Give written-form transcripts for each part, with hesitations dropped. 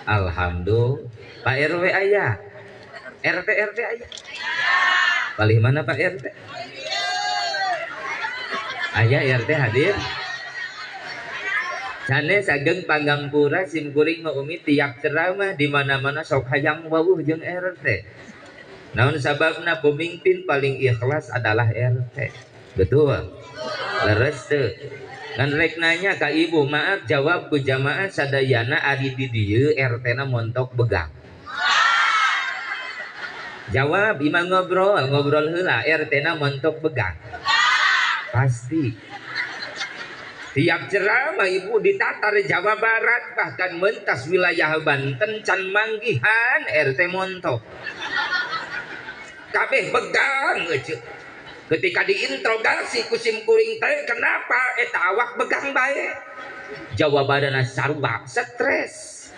Alhamdulillah. Pak RW aya, RT RT aya. Palih mana Pak RT? Aya RT hadir. Sanes ageng pangampura simkuring mah umi tiap ceramah di mana-mana sok hayang wawuh jeung RT. Naon sababna pemimpin paling ikhlas adalah RT. Betul. Leres teu? Ngan rek nanya ka ibu, maaf jawab ku jamaah sadayana ari di dieu RT-na montok begang. Jawab, imah ngobrol, ngobrol heula RT-na montok begang. Pasti. Tiap ceramah ibu ditatar Jawa Barat bahkan mentas wilayah Banten can manggihan RT montok. Kabeh begang euceu. Ketika diinterogasi ku simkuring teh kenapa eta awak begang bae? Jawabanna sarua stres.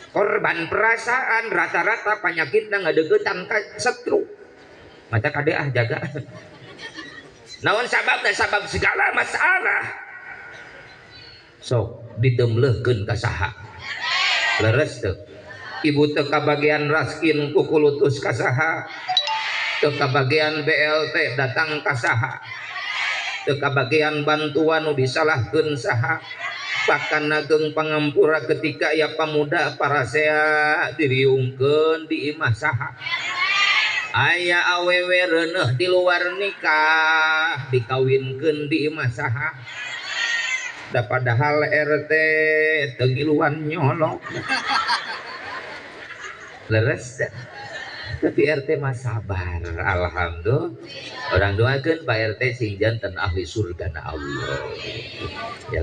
Korban perasaan rata-rata penyakitna ngadeukeutan ka stroke. Mata kade ah jaga. Naon sababna? Sabab segala masalah sok ditemlehkeun ka saha? Leres teu? Ibu teu kabagian raskin kukulutus ka saha? Teu kabagian BLT datang ka saha? Teu kabagian bantuan nu disalahkeun saha? Bahkan nageng pangampura ketika ya pamuda parasea diriungkeun di imah saha? Aya awewe reuneuh di luar nikah dikawinkeun di imah saha? Da padahal RT teu ngiluan nyolok. Leres teu? Tapi RT mah sabar, alhamdulillah. Orang doakeun Pak RT sing janten ahli surga na Allah. Ya.